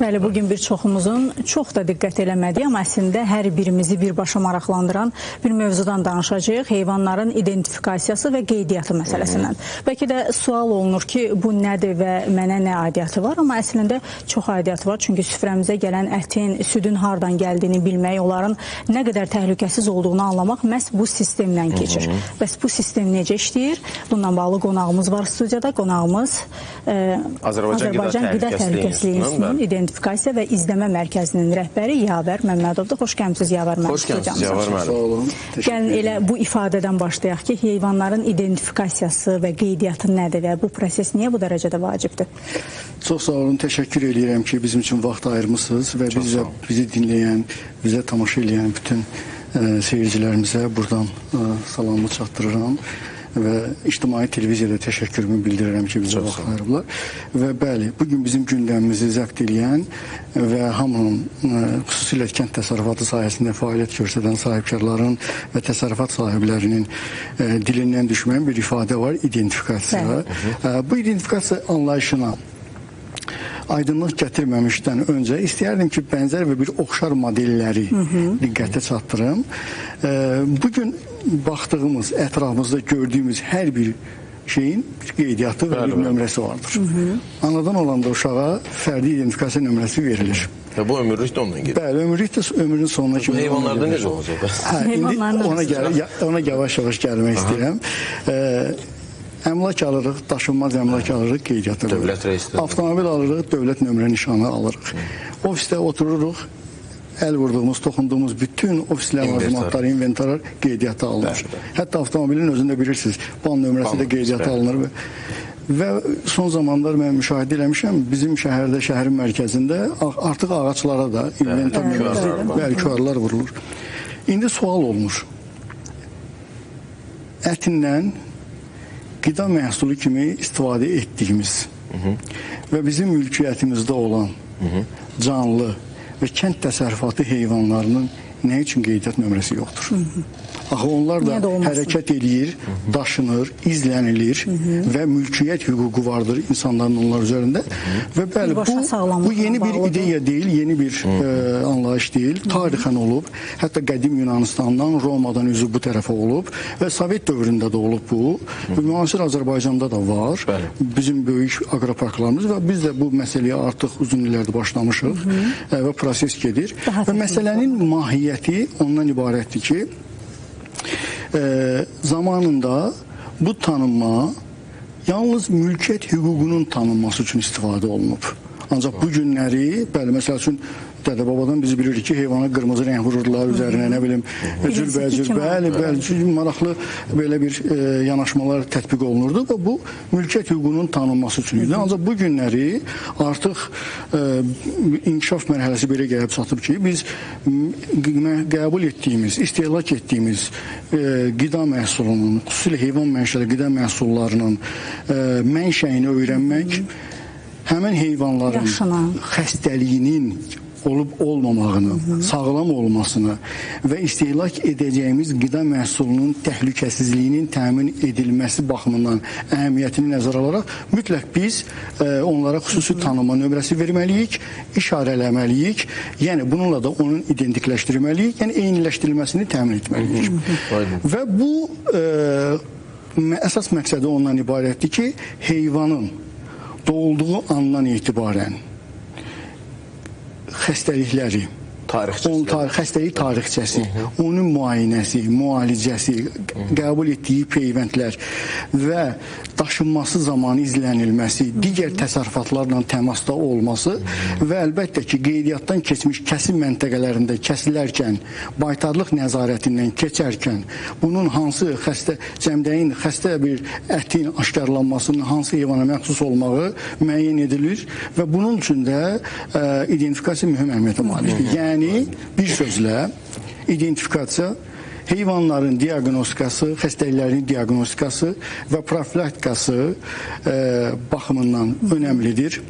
Bəli, bugün bir çoxumuzun çox da diqqət eləmədiyi, amma əslində hər birimizi birbaşa maraqlandıran bir mövzudan danışacağıq. Heyvanların identifikasiyası və qeydiyyatı məsələsindən. Bəlkə də sual olunur ki, bu nədir və mənə nə aidiyyatı var? Amma əslində çox aidiyyatı var. Çünki süfrəmizə gələn ətin, südün hardan gəldiyini bilmək, onların nə qədər təhlükəsiz olduğunu anlamaq məhz bu sistemdən keçir. Bəs bu sistem necə işləyir? Bununla bağlı qonağımız var studiyada. Qonağımız Azərbaycan Qida Təhlükəsizliyi İnstitutunun İdentifikasiya və İzləmə Mərkəzinin rəhbəri Yavər Məmmədovdur. Xoş gəlmisiniz Yavər müəllim. Xoş gəlmisiniz Yavər müəllim. Sağ olun. Gəlin elə bu ifadədən başlayaq ki, heyvanların identifikasiyası və qeydiyyatı nədir və bu proses niyə bu dərəcədə vacibdir? Çox sağ olun. Təşəkkür eləyirəm ki, bizim üçün vaxt ayırmısınız və bizə, bizi dinləyən, bizə tamaşa eləyən bütün seyircilərimizə buradan salamı çatdırıram və ictimai televiziyada təşəkkürümü bildirirəm ki, bizə vaxt ayırıblar. Və bəli, bugün bizim gündəmimizi zəbt eləyən və hamının, xüsusilə kənd təsərrüfatı sahəsində fəaliyyət göstərən sahibkarların və təsərrüfat sahiblərinin dilindən düşməyən bir ifadə var, identifikasiya. Bu identifikasiya anlayışına aydınlıq gətirməmişdən öncə istəyərdim ki, bənzər və bir oxşar modelləri diqqətə çatdırım. Bugün baxdığımız, ətrafımızda gördüyümüz hər bir şeyin bir qeydiyyatı və bir nömrəsi vardır. Anadan olanda uşağa fərdi identifikasiya nömrəsi verilir. Və bu ömürlük də ondan gedir. Bəli, ömürlük də ömrünün sonuna kimi. Bu heyvanlarda necə olacaq? Hə, indi ona yavaş-yavaş gəlmək istəyirəm. Əmlak alırıq, daşınmaz əmlak alırıq, qeydiyyata qoyuruq. Avtomobil alırıq, dövlət nömrə nişanı alırıq. Ofisdə otururuq, əl vurduğumuz, toxunduğumuz bütün ofis ləvazimatları, inventarlar qeydiyyata alınır. Hətta avtomobilin özündə bilirsiniz, ban nömrəsi də qeydiyyata alınır. Və son zamanlar mən müşahidə eləmişəm, bizim şəhərdə, şəhərin mərkəzində artıq ağaclara da inventar nömrəsi, bəli, QR-lar vurulur. İndi sual olunur. Ətindən qida məhsulu kimi istifadə etdiyimiz və bizim mülkiyyətimizdə olan canlı və kənd təsərrüfatı heyvanlarının nə üçün qeydiyyat nömrəsi yoxdur? Axı onlar da hərəkət eləyir, daşınır, izlənilir və mülkiyyət hüququ vardır insanların onlar üzərində. Və bəli, bu yeni bir ideya deyil, yeni bir anlayış deyil. Tarixən olub, hətta qədim Yunanistandan, Romadan üzü bu tərəfə olub və Sovet dövründə də olub bu. Müasir Azərbaycanda da var. Bizim böyük aqroparklarımız və biz də bu məsələyə artıq uzun illərdir başlamışıq və proses gedir. Və məsələnin mahiyyəti ondan ibarətdir ki, zamanında bu tanınma yalnız mülkiyyət hüququnun tanınması üçün istifadə olunub. Ancaq bu günləri, bəli, məsəl üçün, dədə-babadan biz bilirik ki, heyvana qırmızı rəng vururdular üzərinə, nə bilim, cürbəcür, bəli, bəli, çünki maraqlı belə bir yanaşmalar tətbiq olunurdu və bu mülkiyyət hüququnun tanınması üçün idi. Ancaq bu günləri artıq inkişaf mərhələsi belə gəlib çatıb ki, biz qəbul etdiyimiz, istehlak etdiyimiz qida məhsulunun, xüsusilə heyvan mənşəli qida məhsullarının mənşəyini öyrənmək, həmin heyvanların xəstəliyinin olub olmamağını, sağlam olmasını və istehlak edəcəyimiz qida məhsulunun təhlükəsizliyinin təmin edilməsi baxımından əhəmiyyətini nəzərə alaraq mütləq biz onlara xüsusi tanıma nömrəsi verməliyik, işarələməliyik, yəni bununla da onun identikləşdirməliyik, yəni eyniləşdirilməsini təmin etməliyik. Və bu əsas məqsədi ondan ibarətdir ki, heyvanın doğulduğu andan etibarən xəstəlikləri, xəstəlik tarixçəsi, onun müayinəsi, müalicəsi, qəbul etdiyi peyvəndlər və daşınması zamanı izlənilməsi, digər təsərrüfatlarla təmasda olması və əlbəttə ki, qeydiyyatdan keçmiş kəsim məntəqələrində kəsilərkən, baytarlıq nəzarətindən keçərkən, bunun hansı xəstə, cəmdəyin xəstə bir ətin aşkarlanmasının hansı heyvana məxsus olmağı müəyyən edilir və bunun üçün də identifikasiya mühüm əhəmiyyətə malikdir. Yəni, bir sözlə, identifikasiya heyvanların diaqnostikası, xəstəliklərin diaqnostikası və profilaktikası baxımından önəmlidir.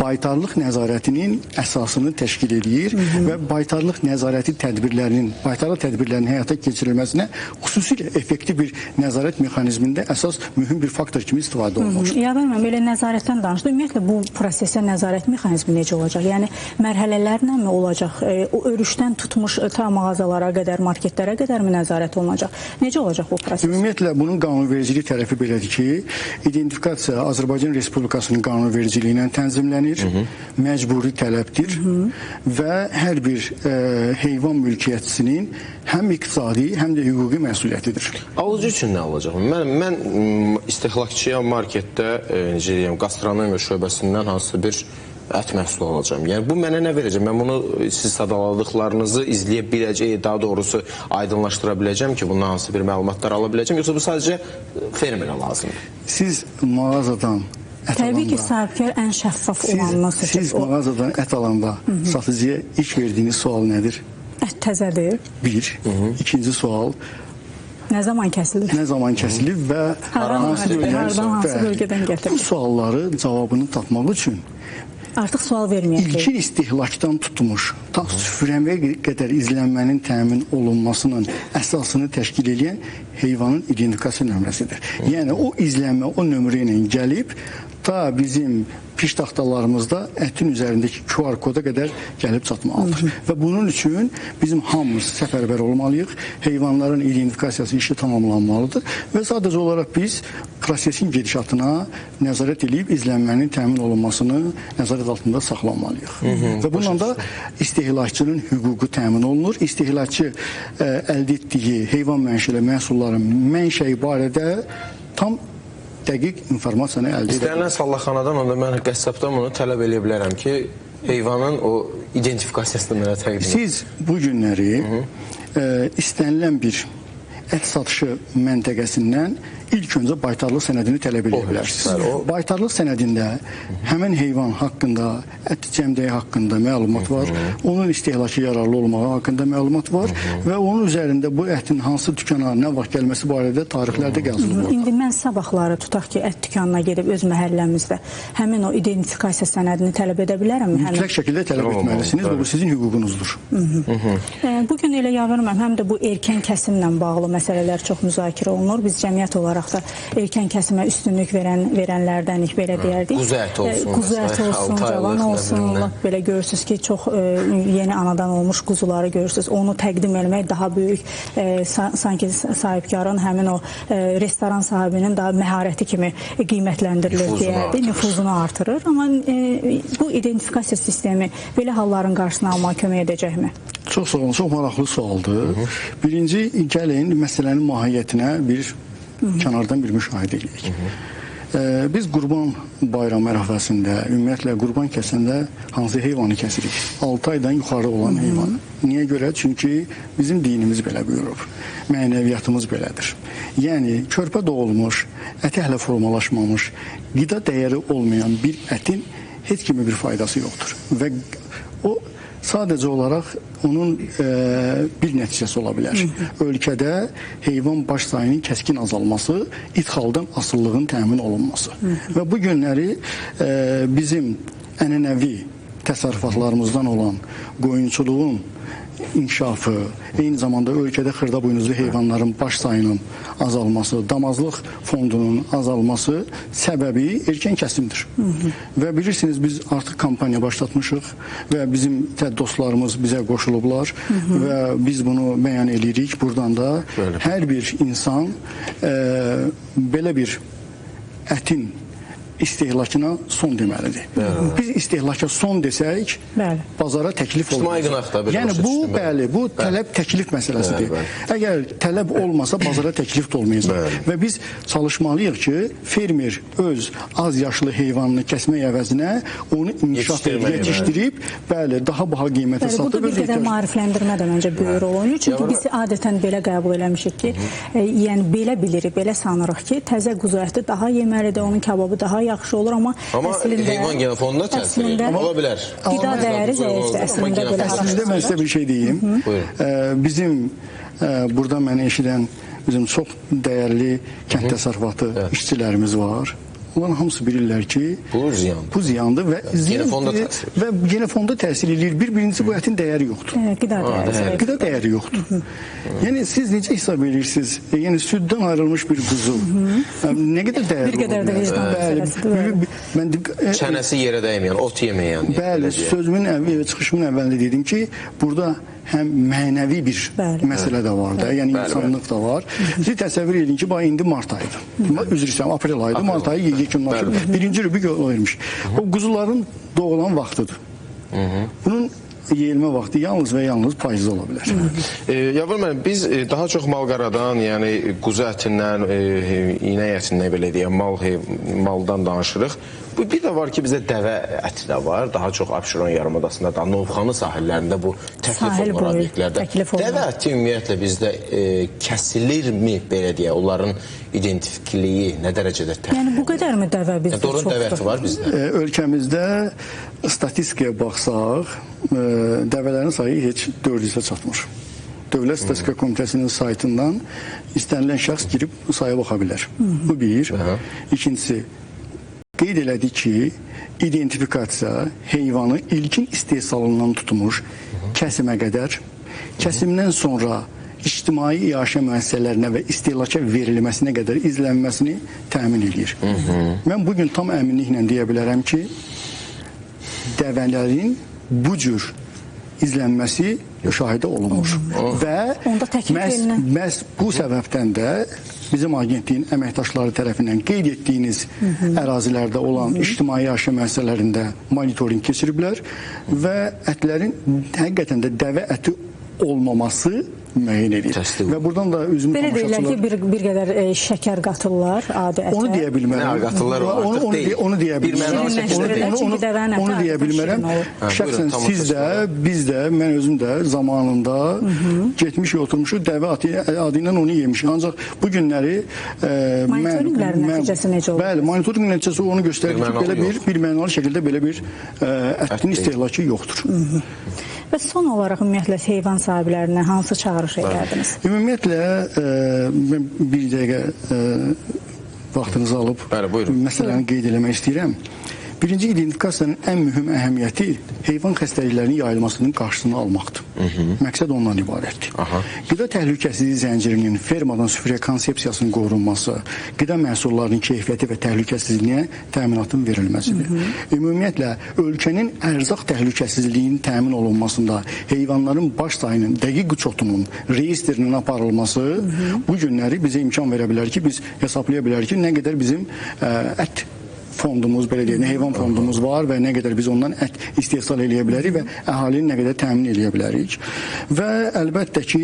Baytarlıq nəzarətinin əsasını təşkil edir və baytarlıq nəzarəti tədbirlərinin, baytarlıq tədbirlərinin həyata keçirilməsinə xüsusilə effektiv bir nəzarət mexanizmində əsas mühüm bir faktor kimi istifadə olunur. Yavər müəllim, elə nəzarətdən danışdı. Ümumiyyətlə bu prosesə nəzarət mexanizmi necə olacaq? Yəni mərhələlərlə mi olacaq? O örüşdən tutmuş ta mağazalara qədər, marketlərə qədər mi nəzarət olunacaq? Necə olacaq bu proses? Ümumiyyətlə bunun qanunvericilik tərəfi belədir ki, identifikasiya Azərbaycan Respublikasının qanunvericiliyi ilə tənzimlənir, məcburi tələbdir və hər bir heyvan mülkiyyətçisinin həm iqtisadi, həm də hüquqi məsuliyyətidir. Alıcı üçün nə olacaq? Mən istehlakçıya marketdə, necə deyim, gastronomiya şöbəsindən hansısa bir ət məhsulu alacağım. Yəni bu mənə nə verəcək? Mən bunu siz sadaladıqlarınızı izləyə biləcək, daha doğrusu aydınlaşdıra biləcəm ki, bundan hansı bir məlumatlar ala biləcəm, yoxsa bu sadəcə fermerə lazımdır? Siz mağazadan ət Təbii ki, alanda, sahibkar ən şəffaf olanını seçir. Siz mağazadan ət alanda satıcıya ilk verdiyiniz sual nədir? Ət təzədir. Bir. İkinci sual. Nə zaman kəsilir? Nə zaman kəsilir və hansı bölgədən gətirir? Bu sualları cavabını tapmaq üçün artıq sual verməyəcək. İlkin istehlakdan tutmuş, ta süfrəməyə qədər izlənmənin təmin olunmasının əsasını təşkil edən heyvanın identifikasiya nömrəsidir. Yəni o izlənmə o nömrə ilə gəlib ta bizim piştaxtalarımızda ətin üzərindəki QR koda qədər gəlib çatmalıdır. Və bunun üçün bizim hamımız səfərbər olmalıyıq. Heyvanların identifikasiyası işi tamamlanmalıdır və sadəcə olaraq biz prosesin gedişatına nəzarət edib izlənmənin təmin olunmasını nəzarət altında saxlamalıyıq. Və bununla da istehlakçının hüququ təmin olunur. İstehlakçı əldə etdiyi heyvan mənşəli məhsulların mənşəyi barədə tam dəqiq informasiyanı əldə edə bilər. İstənilən sallaxanadan, onda mən qəssabdan bunu tələb eləyə bilərəm ki, heyvanın o identifikasiyasını mənə təqdim edin. Siz bu günləri istənilən bir ət satışı məntəqəsindən ilk öncə baytarlıq sənədini tələb edə bilərsiniz. Baytarlıq sənədində həmin heyvan haqqında, ət cəmdəyi haqqında məlumat var, onun istehlakı yararlı olmağı haqqında məlumat var və onun üzərində bu ətin hansı dükana nə vaxt gəlməsi barədə tarixlər də yazılır. İndi mən sabahları tutaq ki, ət dükanına gedib öz məhəlləmizdə həmin o identifikasiya sənədini tələb edə bilərəmmi? Mütləq şəkildə tələb etməlisiniz və bu sizin hüququnuzdur. Bugün elə Yavər müəllim, həm də bu erkən kəsimlə bağlı məsələlər çox müzakirə olunur. Biz cəmiyyət olaraq da erkən kəsimə üstünlük verənlərdənik, belə deyərdik. Quzu əti olsun, quzu əti olsun, cavan olsun. Lap belə görürsünüz ki, çox yeni anadan olmuş quzuları görürsünüz. Onu təqdim eləmək daha böyük, sanki sahibkarın, həmin o restoran sahibinin daha məharəti kimi qiymətləndirilir deyərdik, nüfuzunu artırır. Amma bu identifikasiya sistemi belə halların qarşısını almağa kömək edəcəkmi? Çox sağ olun, çox maraqlı sualdır. Birinci, gəlin məsələnin mahiyyətinə bir kənardan bir müşahidə edək. Biz Qurban Bayramı ərəfəsində, ümumiyyətlə qurban kəsəndə hansı heyvanı kəsirik? 6 aydan yuxarı olan heyvanı. Niyə görə? Çünki bizim dinimiz belə buyurub, mənəviyyatımız belədir. Yəni, körpə doğulmuş, əti hələ formalaşmamış, qida dəyəri olmayan bir ətin heç kimi bir faydası yoxdur. Və o sadəcə olaraq onun bir nəticəsi ola bilər. Ölkədə heyvan baş sayının kəskin azalması, idxaldan asılılığın təmin olunması. Və bu günləri bizim ənənəvi təsərrüfatlarımızdan olan qoyunçuluğun inkişafı, eyni zamanda ölkədə xırda buynuzlu heyvanların baş sayının azalması, damazlıq fondunun azalması səbəbi erkən kəsimdir. Və bilirsiniz, biz artıq kampaniya başlatmışıq və bizim dostlarımız bizə qoşulublar və biz bunu bəyan edirik. Buradan da hər bir insan belə bir ətin istehlakına son deməlidir. Biz istehlaka son desək, bazara təklif olmaz. Yəni bu, bəli, bu tələb təklif məsələsidir. Əgər tələb olmasa bazara təklif də olmayacaq. Və biz çalışmalıyıq ki, fermer öz az yaşlı heyvanını kəsmək əvəzinə onu inkişaf edib, yetişdirib, bəli, daha baha qiymətə satıb. Bu da bir qədər maarifləndirmə də məncə böyük rol oynayır. Çünki biz adətən belə qəbul eləmişik ki, yəni belə bilirik, belə sanırıq ki, təzə quzu əti daha yeməlidir, onun kababı daha yaxşı olur, amma əslində heyvan genofonduna təsir edir. Ola bilər. Qida dəyəri zəifdir əslində. Əslində mən sizə bir şey deyim. Bizim burada məni eşidən bizim çox dəyərli kənd təsərrüfatı işçilərimiz var. Onların hamısı bilirlər ki, bu ziyandır. Bu ziyandır və genofonda təsir. Və genofonda təsir eləyir. Bir birincisi bu ətin dəyəri yoxdur. Qida dəyəri. Qida dəyəri yoxdur. Yəni siz necə hesab edirsiniz? Yəni süddən ayrılmış bir quzu nə qədər dəyərli Bir qədər də vicdan məsələsidir. Mən çənəsi yerə dəyməyən, ot yeməyən. Bəli, sözümün əvvəl, çıxışımın əvvəlində dedim ki, burada həm mənəvi bir məsələ də var da, yəni insanlıq da var. Siz təsəvvür edin ki, bax indi mart ayıdır. Üzr istəyirəm, aprel ayıdır, mart ayı yekunlaşır. Birinci rübük vermiş. O quzuların doğulan vaxtıdır. Bunun yeyilmə vaxtı yalnız və yalnız payızda ola bilər. Yavur müəllim, biz daha çox malqaradan, yəni quzu ətindən, inək ətindən belə deyək, maldan danışırıq. Bu bir də var ki, bizdə dəvə əti də var. Daha çox Abşeron yarımadasında da, Novxanı sahillərində bu təklif olunan obyektlərdə. Dəvə əti ümumiyyətlə bizdə kəsilirmi, belə deyək, onların identifikliyi nə dərəcədə təklif? Yəni bu qədərmi dəvə bizdə çoxdur? Doğru dəvə əti var bizdə. Ölkəmizdə statistikaya baxsaq, dəvələrin sayı heç 400-ə çatmır. Dövlət Statistika Komitəsinin saytından istənilən şəxs girib saya baxa bilər. Bu bir. İkincisi, qeyd elədik ki, identifikasiya heyvanı ilkin istehsalından tutmuş kəsimə qədər, kəsimdən sonra ictimai iaşə müəssisələrinə və istehlaka verilməsinə qədər izlənməsini təmin edir. Mən bugün tam əminliklə deyə bilərəm ki, dəvələrin bu cür izlənməsi müşahidə olunmur. Və məhz bu səbəbdən də bizim agentliyin əməkdaşları tərəfindən qeyd etdiyiniz ərazilərdə olan ictimai iaşə müəssisələrində monitorinq keçiriblər və ətlərin həqiqətən də dəvə əti olmaması müəyyən edir. Və buradan da üzümü belə deyirlər ki, bir qədər şəkər qatırlar adi ətə. Onu deyə bilmərəm. Nə qatırlar o artıq deyil. Onu deyə bilmərəm. Onu deyə bilmərəm. Şəxsən siz də, biz də, mən özüm də zamanında getmişik, oturmuşuq, dəvə adı ilə onu yemişik. Ancaq bu günləri monitorinqlərin nəticəsi necə olur? Bəli, monitorinq nəticəsi onu göstərir ki, belə bir mənalı şəkildə belə bir ətin istehlakı yoxdur. Və son olaraq ümumiyyətlə heyvan sahiblərinə hansı çağırış edərdiniz? Ümumiyyətlə, mən bir dəqiqə vaxtınızı alıb məsələni qeyd eləmək istəyirəm. Birinci identifikasiyanın ən mühüm əhəmiyyəti heyvan xəstəliklərinin yayılmasının qarşısını almaqdır. Məqsəd ondan ibarətdir. Qida təhlükəsizliyi zəncirinin fermadan süfrəyə konsepsiyasının qorunması, qida məhsullarının keyfiyyəti və təhlükəsizliyinə təminatın verilməsidir. Ümumiyyətlə, ölkənin ərzaq təhlükəsizliyinin təmin olunmasında heyvanların baş sayının, dəqiq çotunun, reyestrinin aparılması bu günləri bizə imkan verə bilər ki, biz hesablaya bilərik ki, nə qədər bizim ət fondumuz, belə deyək, heyvan fondumuz var və nə qədər biz ondan ət istehsal eləyə bilərik və əhalini nə qədər təmin eləyə bilərik. Və əlbəttə ki,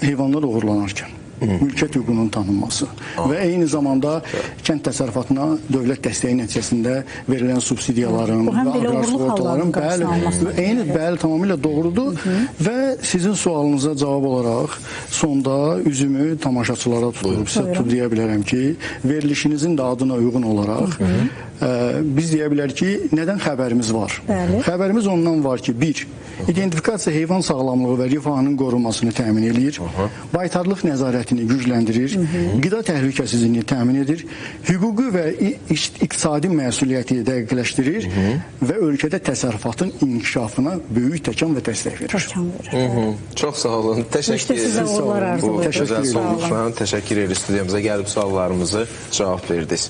heyvanlar oğurlanarkən mülkiyyət hüququnun tanınması və eyni zamanda kənd təsərrüfatına dövlət dəstəyi nəticəsində verilən subsidiyaların və aqrar sığortaların, bəli, bəli, tamamilə doğrudur. Və sizin sualınıza cavab olaraq sonda üzümü tamaşaçılara tutub, sizə tutub deyə bilərəm ki, verilişinizin də adına uyğun olaraq biz deyə bilərik ki, nədən xəbərimiz var? Xəbərimiz ondan var ki, bir, identifikasiya heyvan sağlamlığı və rifahının qorunmasını təmin eləyir, baytarlıq nəzarətini gücləndirir, qida təhlükəsizliyini təmin edir, hüquqi və iqtisadi məsuliyyəti dəqiqləşdirir və ölkədə təsərrüfatın inkişafına böyük təkan və dəstək verir. Çox sağ olun. Təşəkkür edirik. Bu gözəl suallarla təşəkkür edirik. Studiyamıza gəlib suallarımızı cavab verdiniz.